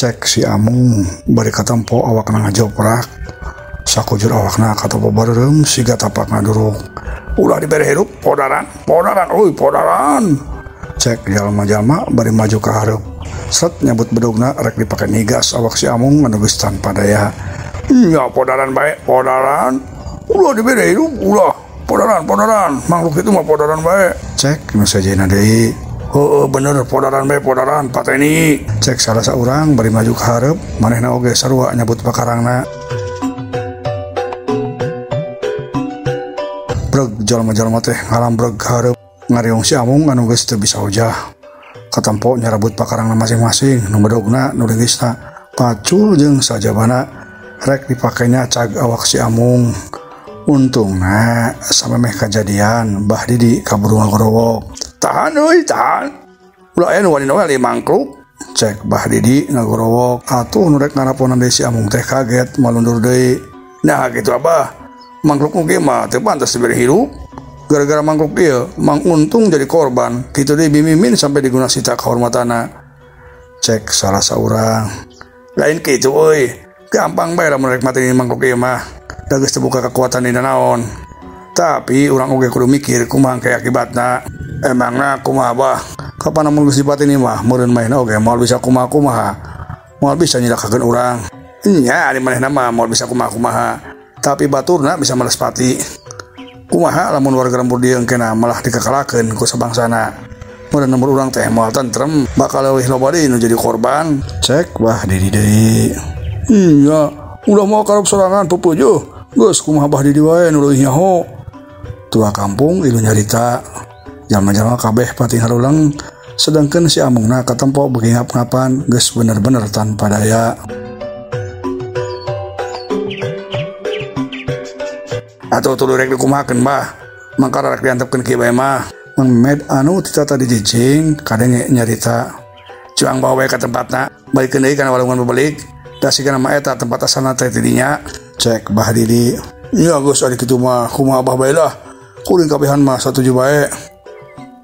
Cek si Amung bari katempo awakna ngajoprak. Sakujur awakna katempo bareureum siga tapak ngaduruk. Ulah dibere hirup podaran, podaran, euy podaran. Cek jalma-jalma bari maju ka hareup. Set nyabut bedogna rek dipake nigas awak si Amung anu geus tanpa daya. Nya podaran bae, podaran. Ulah dibere hirup, ulah. Podaran, podaran. Makhluk itu mah podaran bae. Cek nu sejenna deui. Heueuh bener podaran bae podaran pateni. Cek salah saurang bari maju ka hareup, manehna oge sarua nyabut pakarangna. Breg jalma-jalma teh ngalambreg ka hareup ngariung si Amung anu geus teu bisa hojah. Katempo nyarabut pakarangna masing-masing, nu bedogna, nu leungisna, pacul jeung sajabana rek dipakenya cag awak si Amung. Untungna samemeh kajadian Bah Didi kaburu ngagorowok. Tahan euy, tahan. Ulah aya nu wani we mangkluk. Cek Bah Didi ngagorowok. Atuh nu rek ngaraponan deui si Amung teh kaget malundur deui. Nah kitu Abah. Mangkluk nu kieu mah teu pantas diberi hirup. Gara-gara mangkluk ieu, Mang Untung jadi korban. Kitu deui bimimin sampai diguna sita kehormatana. Cek salah saurang. Lain kitu euy. Gampang bae lamun rek mateni mangkluk ieu mah. Da geus teu buka kekuatan dina naon. Tapi urang oge kudu mikir kumaha engke akibatna. Emangna kumaha Bah? Kapan amun geus dipateni mah meureun manehna oge moal bisa kumaha-kumaha. Moal bisa nyilakakeun urang. Nya ari manehna mah moal bisa kumaha-kumaha. Tapi baturna bisa males pati. Kumaha lamun warga lembur dieu engkena malah dikakalakeun ku sabangsana. Meureun lembur urang teh moal tentrem, bakal leuwih loba deui nu jadi korban. Cek Bah Didi deui. Iya, ulah moal karep sorangan pupujuh. Geus kumaha Bah Didi wae nu leuwih nyaho. Tua kampung ilu nyarita. Jalma-jalma kabeh pati haruleng, sedangkan si Amungna katempo beuki ngap-ngapan geus bener-bener tanpa daya. Atuh tuluy rek dikumahakeun Bah. Mangkara rek diantepkeun kieu bae mah. Mang Med anu tita tadi cicing kadenge nyarita. Cuang bawa bae ka tempatna, balikeun deui kana walungan bebelik. Da sigana mah eta tempat asalna teh ti dinya. Cek Bah Didi. Nya geus ari kitu mah kumaha Abah bae lah. Kuring kabehan mah satuju bae.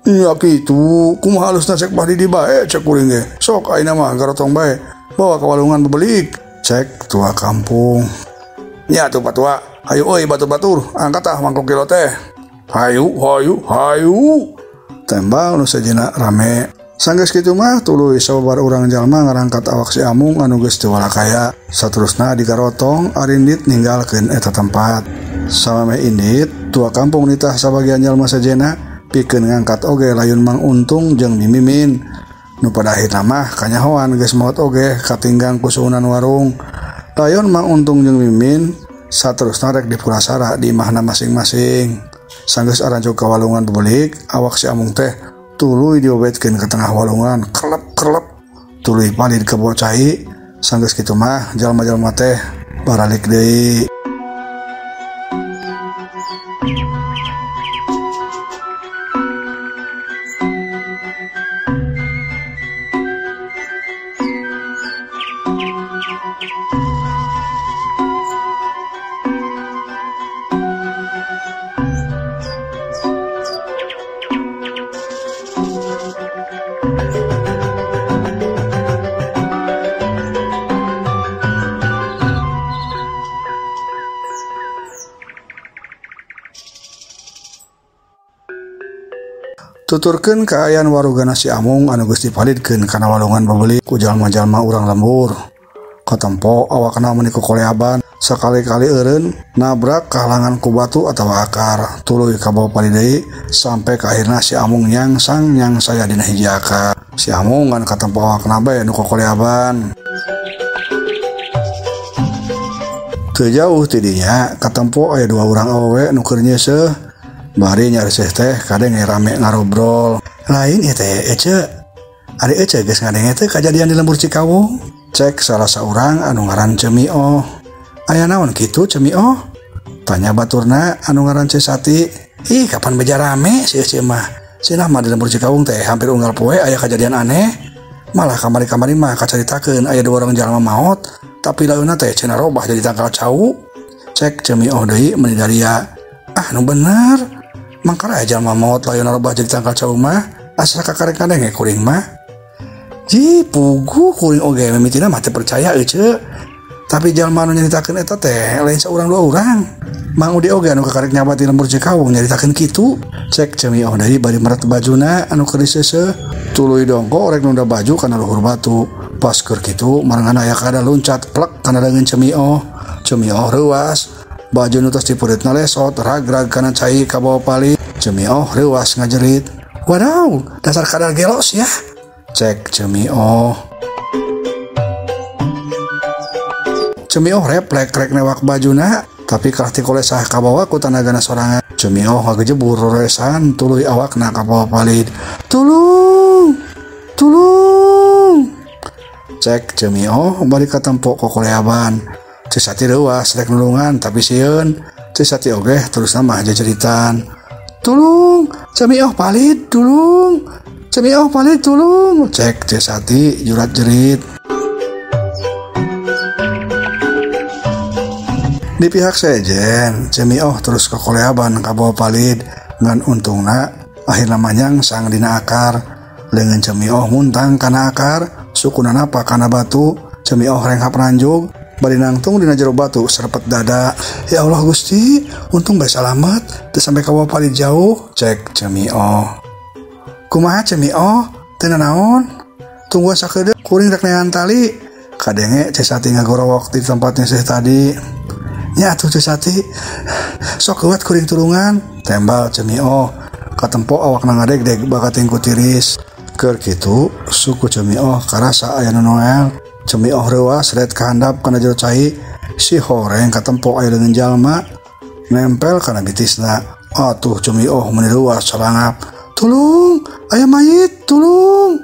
Nya kitu, kumaha alusna cek Bah Didi bae cek kuring ge. Sok ayeuna mah garotong bae. Bawa ka walungan bebelik. Cek tua kampung. Nya atuh patua. Hayu euy batur-batur, angkat ah mangkok kilo teh. Hayu, hayu, hayu. Tembang nu sejenna rame. Sanggeus kitu mah tuluy sababar urang jalma ngarangkat awak si Amung anu geus teu walakaya. Saterusna digarotong arindit ninggalkeun eta tempat. Samemeh indit, tua kampung nitah sabagian jalma sejenna pikeun ngangkat oge layun Mang Untung jeung Mimimin. Nu pada akhirna mah kanyahoan geus maot oge katinggang ku suhunan warung. Layon Mang Untung jeung Mimin saterusna rek dipulasara di imahna masing-masing. Sanggeus aranjog ka walungan bebelik, awak si Amung teh tuluy diobetkeun ke tengah walungan, kelep-kelep tuluy palid ka bawah cai. Sanggeus kitu mah jalma-jalma teh baralik deui. Tuturkeun kaayaan warugana si Amung anu geus dipalidkeun kana walungan babeli ku jalma-jalma urang lembur. Katempo awakna meuni kokoleaban, sakali-kali eureun nabrak kahalangan ku batu atawa akar, tuluy kabawa palid deui sampai ka akhirna si Amung nyangsang nyangsaya dina hiji akar. Si Amung ngan katempo awakna bae nu kokoleaban. Teu jauh ti dinya katempo aya dua urang awewe nu keur nyeuseuh. Bari nyariseh teh kadenge rame ngarobrol. Lain ieu teh ece. Ari ece geus ngadenge teh kajadian di lembur Cikawung. Cek salah saurang anu ngaran Cemioh. Aya naon kitu Cemioh? Tanya baturna anu ngaran Cesati. Ih kapan beja rame si ece mah. Cenah mah di lembur Cikawung teh hampir unggal poe aya kajadian aneh. Malah kamari-kamari mah kacaritakeun aya dua orang jalma maot, tapi laeuna teh cenah robah jadi tangkal cau. Cek Cemioh deui meuni daria. Ah nu bener. Mangkara jalma maot laeuna robah jadi tangkal cau mah, asa kakarek kadenge kuring mah. Ji puguh kuring oge mimitina mah teu percaya euceu. Tapi jalma anu nyaritakeun eta teh lain saurang dua urang. Mang Udi oge anu kakarek nyabat di lembur Cikawung nyaritakeun kitu. Cek Cemioh deui bari meret bajuna anu keur diseuseuh. Tuluy dongko rek nunda baju kana luhur batu. Pas keur kitu marengana aya kada luncat plek kana leungeun Cemioh. Cemioh reuas. Baju nu tos dipeureutna lesot rag-rag kana cai ka bawa pali. Cemioh reuas ngajerit. Wadaw, dasar kadal gelos ya. Cek Cemioh. Cemioh reflek rek newak bajuna, tapi kalah ti kolesah kabawa ku tanagana sorangan. Cemioh ngagejebur roresan tuluy awakna ka bawa palid. Tulung! Tulung! Cek Cemioh bari katempo kokoleaban. Ceu Sati reuas rek nulungan tapi sieun. Ceu Sati oge terusna mah jajeritan. Tulung! Cemioh palid, tulung! Cemioh palid, tulung! Cek Ceu Sati jurat jerit. Di pihak sejen, Cemioh terus kekoleaban kabawa palid ngan untungna akhirna manyangsang dina akar. Leungeun Cemioh muntang kana akar, sukuna napa kana batu. Cemioh renghap ranjug, bari nangtung dina jero batu serepet dada. Ya Allah Gusti, untung bae salamet teu sampai kabawa palid jauh. Cek Cemioh. Kumaha Cemioh? Teu nanaon? Tungguan sakedeuk kuring rek neangan tali. Kadenge Ceu Sati ngagorowok di tempatnya seh tadi. Nya atuh Ceu Sati, sok kuat kuring tulungan. Tembal Cemioh, katempo awakna ngadegdeg bakating ku tiris. Keur kitu suku Cemioh karasa aya nu noel. Cemioh reuas ret kahandap kana jero cai. Si horeng katempo aya leungeun jalma nempel kana bitisna. Atuh Cemioh meuni reuas calangap. Tulung, aya mayit, tulung.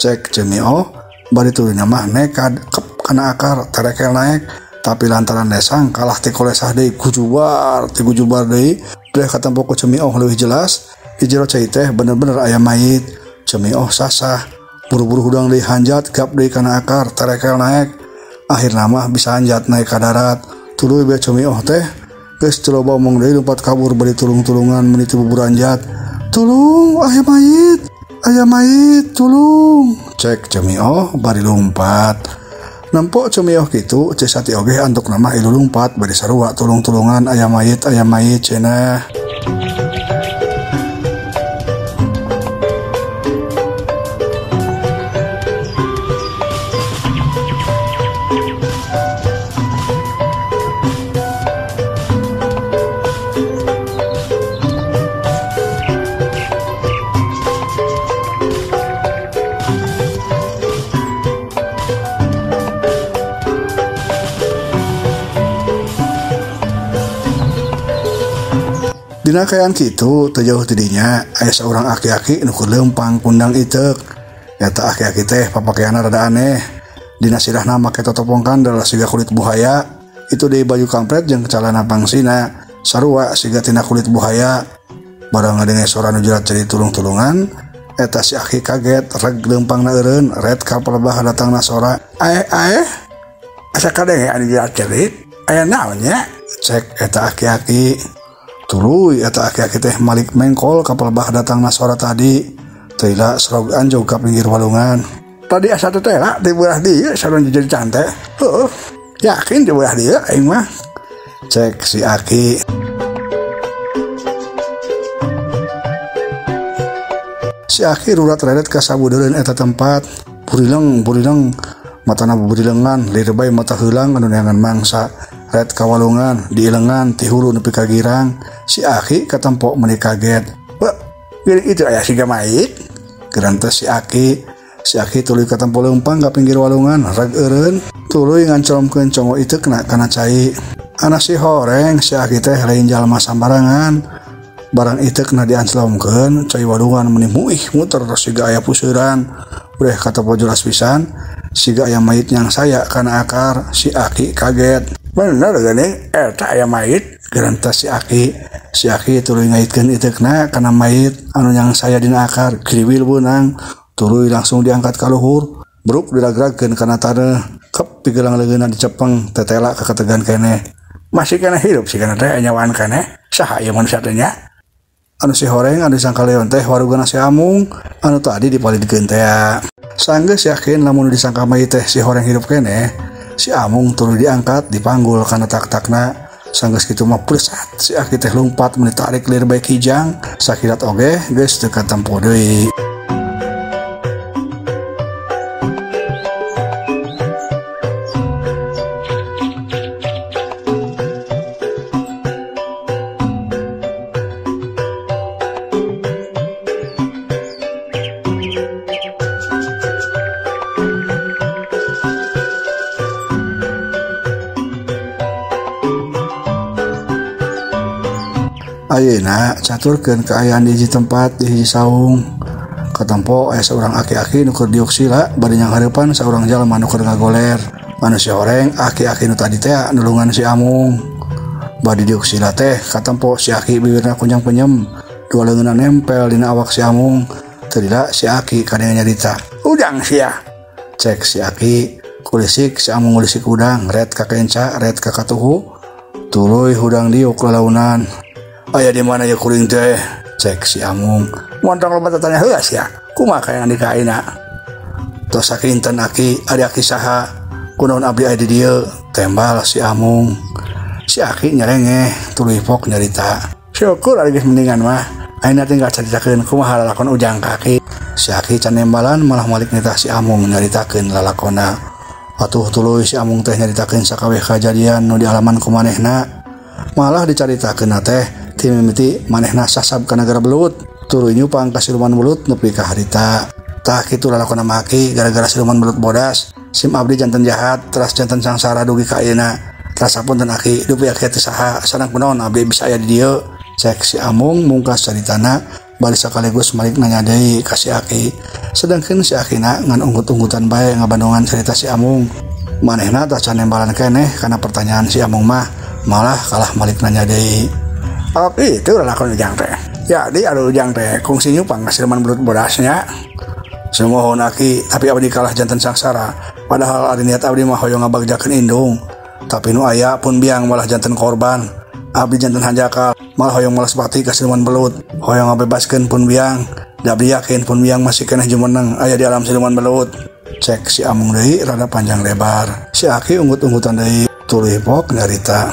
Cek Cemioh bari tuluyna mah nekad kep kana akar terekel naek. Tapi lantaran lesang kalah ti kolesah deui gujubar ti gujubar deui. Deh katempo ku Cemioh leuwih jelas di jero cai teh bener-bener aya mayit. Cemioh sasah buru-buru hudang deui hanjat gap deui kana akar terekel naek. Akhirna mah bisa hanjat naik ka darat. Tuluy bae Cemioh teh geus teu loba omong deui lompat kabur bari tulung-tulungan meuni ti bubur hanjat. Tulung, aya mayit, aya mayit, tulung. Cek Cemioh bari lompat. Nempok Cemioh kitu, Ceu Sati oge antuk nama ilu lumpat bari sarua tulung-tulungan aya mayit cenah. Dina kaayaan kitu teu jauh ti dinya aya saurang aki-aki nu keur leumpang kundang iteuk. Eta aki-aki teh papakeanna rada aneh. Dina sirahna make totopong kandel siga kulit buhaya. Itu deui baju kampret jeung calana pangsina sarua siga tina kulit buhaya. Barang ngadenge sora nu jerat jadi tulung-tulungan, eta si aki kaget reg leumpangna eureun ret ka palebah datangna sora. Aeh aeh, asa kadenge anu jerat cerit, aya naon nya? Cek eta aki-aki. Tuluy eta aki-aki teh malik mengkol ka palebah datangna sora tadi. Teu serog anjog ka pinggir walungan. Tadi asa teh tela di belah dieu sareng jadi cante. Heueuh, yakin di belah dieu aing mah. Cek si aki. Si aki rurat reret ka sabudeureun eta tempat. Burileng burileng matana buburilengan lir bae mata heulang anu neangan mangsa. Ret kawalungan diilengan ti hulu nepi ka girang. Si aki katempo meuni kaget. Wah, geuning itu aya siga mayit. Gerantes si aki. Si aki tuluy katempo leumpang ka pinggir walungan reg eureun tuluy nganclomkeun congo iteukna kana cai. Ana si horeng si aki teh lain jalma sambarangan. Barang iteukna dianclomkeun cai walungan meuni muih muter siga aya puseuran. Breh katempo jelas pisan siga aya mayit yang saya kana akar. Si aki kaget. Bener geuning eta aya mayit. Gerantes si aki. Si aki tuluy ngaitkeun iteukna kana mayit anu yang saya dina akar. Kriwil beunang tuluy langsung diangkat ka luhur. Bruk diragragkeun kana taneuh. Kep pigelang leungeunna dicepeng tetela kaketegan keneh. Masih kana hirup si kana teh nyawaan keneh. Saha ieu manusia teh nya? Anu si horeng anu disangka leon teh warugana si Amung anu tadi dipalidkeun teh. Sanggeus yakin lamun disangka mai teh si horeng hidup keneh, si Amung tuluy diangkat dipanggul kana tak-takna. Sanggeus kitu mah plesat si aki teh lumpat mun ditarik lir bae kijang, sakilat oge geus teu katempo deui. Ayeuna caturkeun kaayaan di hiji tempat di hiji saung. Katempo aya saurang aki-aki nu keur diuk sila bari nyanghareupan saurang jalma nu keur ngagoler. Anu si horeng aki-aki nu tadi teh nulungan si Amung. Bari diuk sila teh katempo si aki bibirna kunjang penyem, dua leungeunna nempel dina awak si Amung. Teu lila si aki kadenge nyarita, "Udang sia." Cek si aki, kulisik si Amung ngulisik udang, ret ka kenca, ret ka katuhu. Tuluy hudang diuk lalaunan. Aya di mana ya kuring teh? Cek si Amung. Montong loba tatanya heula sia. Kumaha kaya ngandika ayeuna? Tos sakinten aki, ari aki saha? Kunaon abdi aya di dieu? Tembal si Amung. Si aki nyerengeh, tuluy pok nyarita. Syukur ari geus mendingan mah. Ayeuna tinggal caritakeun kumaha lalakon Ujang ka aki. Si aki can nembalan malah malik nitah si Amung nyaritakeun lalakonna. Atuh tuluy si Amung teh nyaritakeun sakabeh kajadian nu dialaman ku manehna. Malah dicaritakeunna teh timimiti manehna sasab ka nagara belut, tuluy nyupang ka siluman belut nepi ka harita. Tah kitu lalakonna mah aki, gara-gara siluman belut bodas, sim abdi janten jahat, teras janten sangsara dugi ka ayeuna. Teras hapunten aki, dupi aki teh saha, sareng kunaon abdi bisa aya di dieu. Cek si Amung mungkas caritana, bari sakaligus malik nanya deui ka si aki. Sedangkeun si akina ngan unggut-unggutan bae ngabandungan carita si Amung. Manehna tah can nembalan keneh kana pertanyaan si Amung mah, malah kalah malik nanya deui. Oh, itu lalakon Ujang teh. Jadi anu Ujang teh kungsi nyupang ka siluman belut bodasnya. Sumuhun aki, tapi abdi kalah janten sangsara. Padahal ari niat abdi mah hoyong ngabagjakeun indung. Tapi nu aya pun biang malah janten korban. Abdi janten hanjakal, malah hoyong malas pati ka siluman belut. Hoyong ngabebaskeun pun biang. Da abdi yakin pun biang masih keneh jumeneng aya di alam siluman belut. Cek si Amung deui rada panjang lebar. Si aki unggut-unggutan deui tuluy pok nyarita.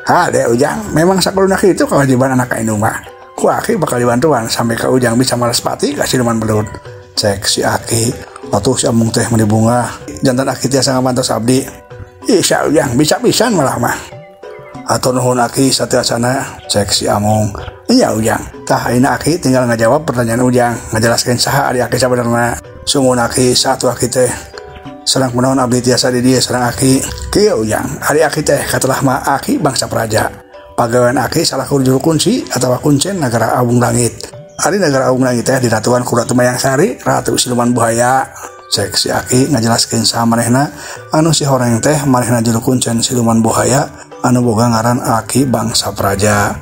Hade Ujang, memang sakuluna kitu kewajiban anak ka indung mah. Ku aki bakal dibantuan sampai ka Ujang bisa malas pati ka siluman belut. Cek si aki, atuh si Amung teh meuni bungah. Jantan aki tiasa ngabantos abdi. Isa Ujang, bisa pisan malah mah. Atur nuhun aki satiasana, cek si Amung. Iya Ujang, tah ayeuna aki tinggal ngajawab pertanyaan Ujang, ngajelaskeun saha ari aki sabenerna. Sumuhun aki, satu aki teh. Sareng kunaon abdi tiasa di dieu sareng aki. Kieu Ujang, ari aki teh katelah mah aki bangsa praja. Pagawean aki salaku juru kunci atawa kuncen nagara Agung Langit. Ari nagara Agung Langit teh diratuan ku Ratu Mayang Sari, Ratu Siluman Buhaya. Cek si aki ngajelaskeun saha manehna anu si horeng teh manehna juru kuncen Siluman Buhaya anu boga ngaran aki bangsa praja.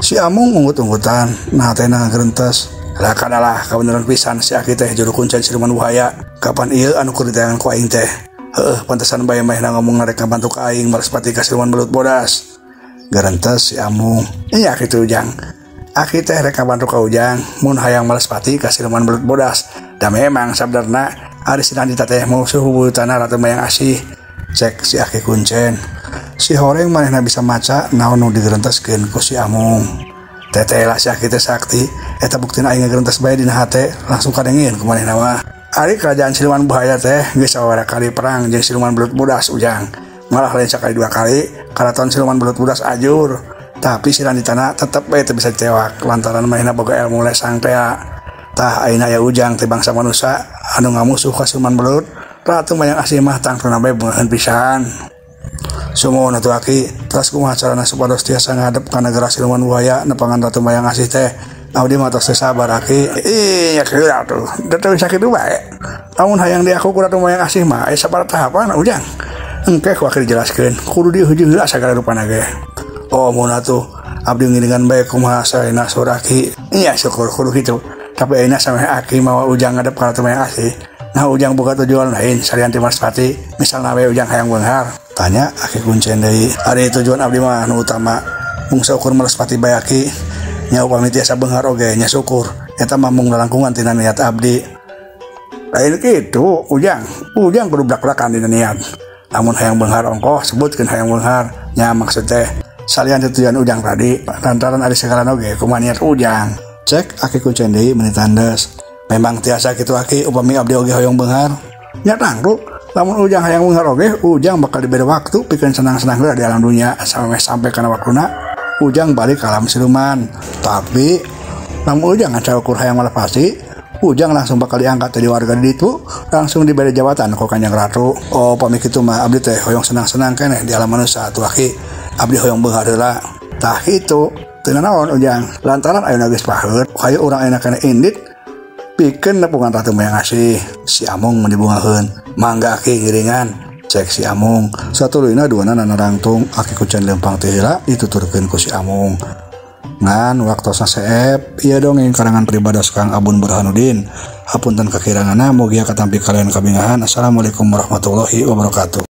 Si Amung unggut-unggutan, nah teh ngagerentes. Lah kadalah kabeneran pisan si aki teh juru kuncen siluman buhaya. Kapan ieu anu keur ditayangan ku aing teh? Heueuh, pantesan bae manehna ngomong rek ngabantu ka aing malas pati ka siluman belut bodas. Garentes si Amung. Iya kitu Ujang. Aki teh rek ngabantu ka Ujang mun hayang malas pati ka siluman belut bodas. Da memang sabdarna ari si Nandita teh musuh bubuyutana Ratu Mayang Asih. Cek si aki kuncen. Si horeng manehna bisa maca naon nu digerenteskeun ku si Amung. Teteh lah si aki teh sakti, eta buktina aing ngagerentes bae dina hate, langsung kadengin ku manehna mah. Ari kerajaan siluman buhaya teh geus sababaraha kali perang jeung siluman belut bodas Ujang. Malah lain sakali dua kali, karaton siluman belut bodas ajur. Tapi si Nanditana tetep bae teu bisa ditewak lantaran manehna boga ilmu lesang teh. Tah ayeuna aya Ujang teh bangsa manusa anu ngamusuh ka siluman belut, Ratu Mayang Asih mah tangtuna bae bungaheun pisan. Sumuhun atuh aki, teras kumaha carana supados tiasa ngadep ka nagara siluman buhaya nepangan Ratu Mayang Asih teh. Abdi mah tos teu sabar aki. Ih, nya kieu atuh. Da teu sakitu bae. Lamun hayang diaku ku Ratu Mayang Asih mah aya sabaraha tahapan Ujang. Engke ku aki dijelaskeun, kudu diheujeun heula sagala rupana ge. Oh, mun atuh abdi ngiringan bae kumaha saena saur aki. Iya syukur kudu kitu. Tapi ayeuna sameh aki mawa Ujang ngadep ka Ratu Mayang Asih. Nah Ujang boga tujuan lain salian ti Maspati, misalna we Ujang hayang beunghar. Tanya aki kuncen deui. Ari tujuan abdi mah nu utama mung saukur melespati bae aki. Nya upami tiasa beunghar oge nya syukur. Eta mah mung lalangkungan tina niat abdi. Lain kitu Ujang, Ujang kudu blak-blakan dina niat. Lamun hayang beunghar ongkoh sebutkeun hayang beunghar. Nya maksud teh salian tujuan Ujang tadi lantaran ari sagalana oge kumaha niat Ujang. Cek aki kuncen deui meuni tandes. Memang tiasa kitu aki upami abdi oge hoyong beunghar. Nya tangtu lamun Ujang hayang beunghar oge Ujang bakal dibere waktu pikeun senang-senang heula di alam dunia sampai kana waktuna Ujang balik ke alam siluman. Tapi lamun Ujang ngan saukur hayang malepasi, Ujang langsung bakal diangkat jadi warga di ditu, langsung diberi jabatan ku Kanjeng Ratu. Oh, pami kitu mah abdi teh hoyong senang-senang keneh di alam manusia atuh aki. Abdi hoyong beunghar heula. Tah kitu, teu nanaon Ujang. Lantaran ayeuna geus paheut, hayu urang ayeuna keneh indit pikeun nepungan Ratu Mayang Asih. Si Amung mun dibungaheun, mangga aki ngiringan. Cek si Amung. Satuluyna duana narangtung aki kucen lempang teh heula dituturkeun ku si Amung. Ngan waktosna seep ieu dongeng karangan pribados Kang Abun Burhanuddin. Hapunten kakiranganna mugia katampi kalian kabingahan. Assalamualaikum warahmatullahi wabarakatuh.